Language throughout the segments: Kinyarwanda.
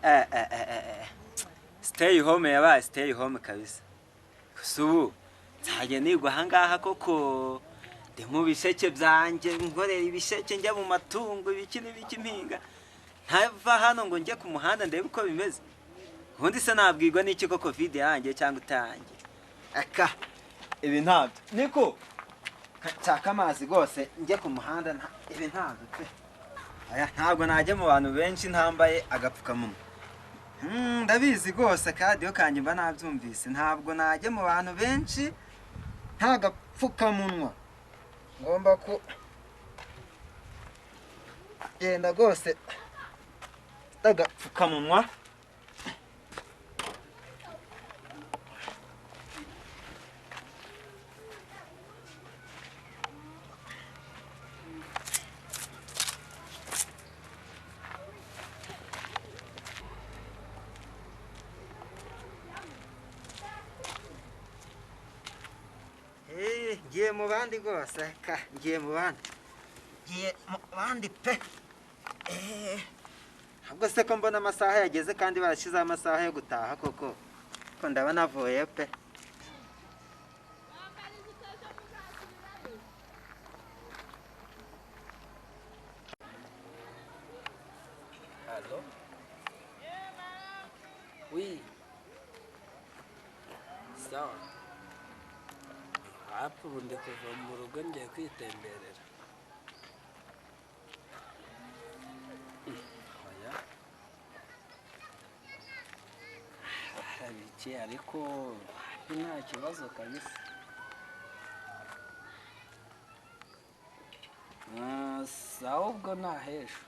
Eh, eh, eh, eh, eh. Stay home yabaye stay home kabisa. Gusa ubu nzajya nigwa ahangaha koko, ndi mu bisheke byanjye, nkorera ibisheke, njya mu matungo, ibiki n'ibiki, mpinga, ntava hano ngo njye ku muhanda ndebe uko bimeze. Ubundi se nabwirwa n'iki ko COVID yarangiye cyangwa itarangiye? Aka ibi ntabyo niko nshaka amazi rwose njye ku muhanda, ibi ntabyo pe. Aya ntabwo najya mu bantu benshi ntambaye agapfukamunwa. Ndabizi rwose, akaradiyo kanjye mba nabyumvise. Ntabwo najya mu bantu benshi nta gapfukamunwa, ngomba kugenda rwose agapfukamunwa. Ngiye mu bandi rwose, ka ngiye mu bandi, ngiye mu bandi pe. Ahubwo se ko mbona amasaha yageze kandi barashyizeho amasaha yo gutaha koko, ko ndaba navuye pe. Allô? Oui. Sawa. Hafi ubu ndi kuva mu rugo ngiye kwitemberera. Oya. Barabikiye ariko hafi nta kibazo kabisa. Ah, sawa ubwo nahesha.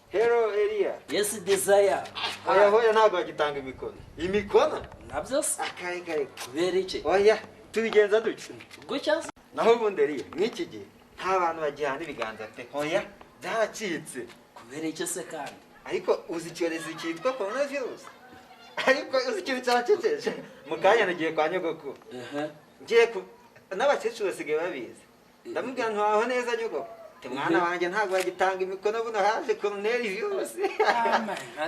Hello Elia. Yes, Desire. Oya hoya, ntabwo bagitanga imikono. Imikono? Nabyo se? Akare kare. Kubera iki? Oya, tubigenza dutya. Gutya se? Naho ubundi Elia, mw'iki gihe nta bantu bagihana ibiganza pe. Oya, byaracitse. Kubera iki se kandi? Ariko uzi icyorezo cyitwa coronavirus? Ariko uzi ikintu cyacekeje? Mu kanya nagiye kwa nyogokuru. Ngiye ku n'abakecuru basigaye babizi. Ndamubwira ntiwaho neza nyogokuru. Mwana wanjye ntabwo bagitanga imikono, buno haje coronavirus.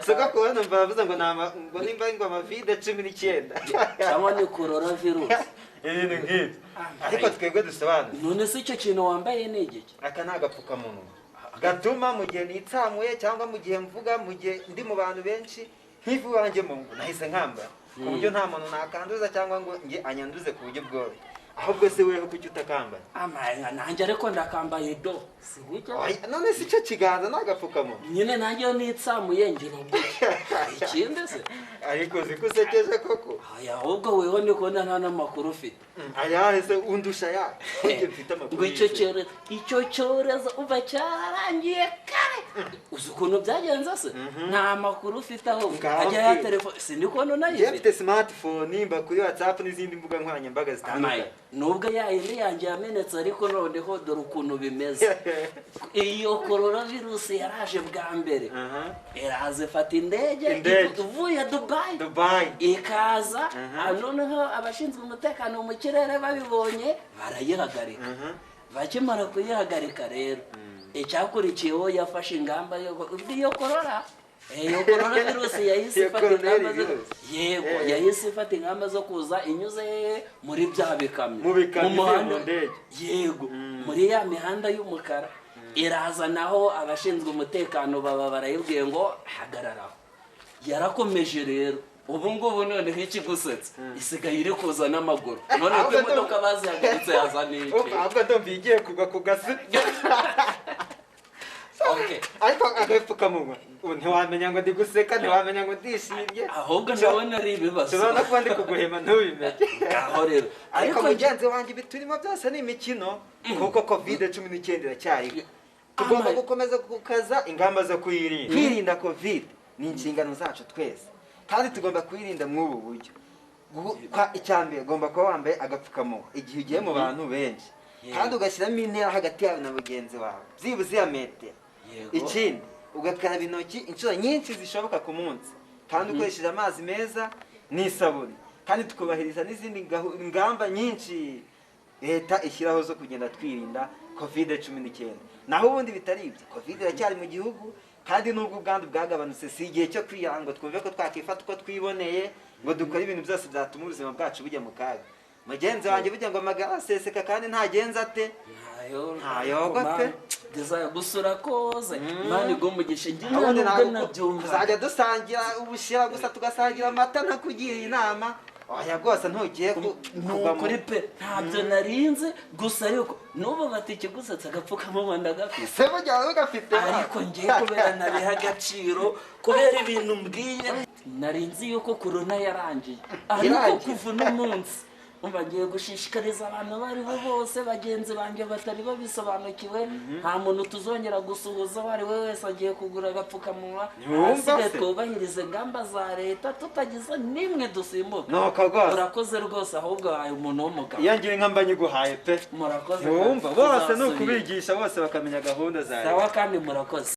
Soko kubona numva bavuze ngo ngo nimba ngo amavide 19. Cyangwa ni coronavirus. Ibintu nk'ibyo. Ariko twebwe dusobanura. None se icyo kintu wambaye ni igiki? Aka ni agapfukamunwa gatuma mu gihe nitsamuye cyangwa mu gihe mvuga, mu gihe ndi mu bantu benshi, nk'ivu wanjye mu ngo nahise nkambara ku buryo nta muntu nakanduza cyangwa ngo nge anyanduze ku buryo bworoshye. Ahubwo se weho kuki utakambara? Amaye nanjye ariko ndakambaye do. Si gutya? None se icyo kiganza ni agapfukamunwa? Nyine nanjye iyo nitsamuye ngira gutya. Ikindi se? Ariko uzi ko usekeje koko? Aya ahubwo weho ni ko nta n'amakuru ufite. Ayahe se undusha ya? Njye mfite amakuru. Ngo icyo cyorezo uva cyarangiye kare. Uzi ukuntu byagenze se? Nta makuru ufite aho. Ajya ya telefone sindikubona unayifite. Njye mfite smartphone, mba kuri WhatsApp n'izindi mbuga nkoranyambaga zitandukanye. Nubwo yayindi yanjye yamenetse ariko noneho dore ukuntu bimeze. Iyo coronavirus yaraje bwa mbere. Iraza ifata indege ivuye Dubai. Ikaza, noneho abashinzwe umutekano mu kirere babibonye barayihagarika. Bakimara kuyihagarika rero, icyakurikiyeho yafashe ingamba yo iyo corona. Iyo coronavirus yahise ifata ingamba zo yego, yahise ifata ingamba zo kuza inyuze muri bya bikamyo mu muhanda, yego, muri ya mihanda y'umukara. Iraza naho abashinzwe umutekano baba barayibwiye ngo hagararaho. Yarakomeje rero. Ubu ngubu noneho ikigusetsa isigaye iri kuza n'amaguru. None ko imodoka bazihagaritse yaza n'iki? Ahubwo ndumva igiye kugwa ku gasi. Okay. Ariko agapfukamunwa ntiwamenya ngo ndi guseka, ntiwamenya ngo ndishimye. Ahubwo ndabona ari ibibazo. Nshobora no kuba ndi kuguhema ntubimenye. Aho rero. Ariko mugenzi wanjye ibi turimo byose ni imikino, kuko COVID-19 iracyariho. Tugomba gukomeza gukaza ingamba zo kuyirinda. Kwirinda COVID ni inshingano zacu twese, kandi tugomba kuyirinda mw'ubu buryo. Icya mbere ugomba kuba wambaye agapfukamunwa igihe ugiye mu bantu benshi, kandi ugashyiramo intera hagati yawe na mugenzi wawe byibuze ya metero. Ikindi ugakaraba intoki inshuro nyinshi zishoboka ku munsi, kandi ukoresheje amazi meza n'isabune, kandi tukubahiriza n'izindi ngamba nyinshi leta ishyiraho zo kugenda twirinda COVID-19. Naho ubundi bitari ibyo, Covid iracyari mu gihugu, kandi nubwo ubwandu bwagabanutse, si igihe cyo kwiyanga ngo twumve ko twakifata uko twiboneye, ngo dukore ibintu byose byatuma ubuzima bwacu bujya mu kaga. Mugenzi wanjye, burya ngo amagara aseseka kandi ntagenza ate? Ntayoga pe. Desire, gusura koze, Imana iguhe njye Ubundi nubwo ntabwo nabyumva. Tuzajya dusangira ubushera gusa, tugasangira amata, ntakugira inama. Oya rwose, ntugiye Ni kugwa mu ukuri pe, ntabyo narinze gusa, ariko n'ubu bati ikigusetsa agapfukamunwa ndagafite. Se burya wowe ugafite? Ariko ngiye kubera nabiha agaciro, kubera ibintu mbwiye. Nari nzi yuko korona yarangiye, ariko Irangiye. kuva uno munsi umva ngiye gushishikariza abantu abo ari bo bose, bagenzi banjye batari babisobanukiwe, nta muntu tuzongera gusuhuza uwo ari we wese, agiye kugura agapfukamunwa. Ntiwumva Ahasigaye se? twubahirize ingamba za leta tutagize n'imwe dusimbuka. Nuko rwose. Urakoze rwose, ahubwo wahaye umuntu w'umugabo. Iyo ngiye nka mba nyiguhaye pe. Murakoze. Ntiwumva bose ni Tuzasubira. ukubigisha bose bakamenya gahunda za leta. Sawa, kandi murakoze.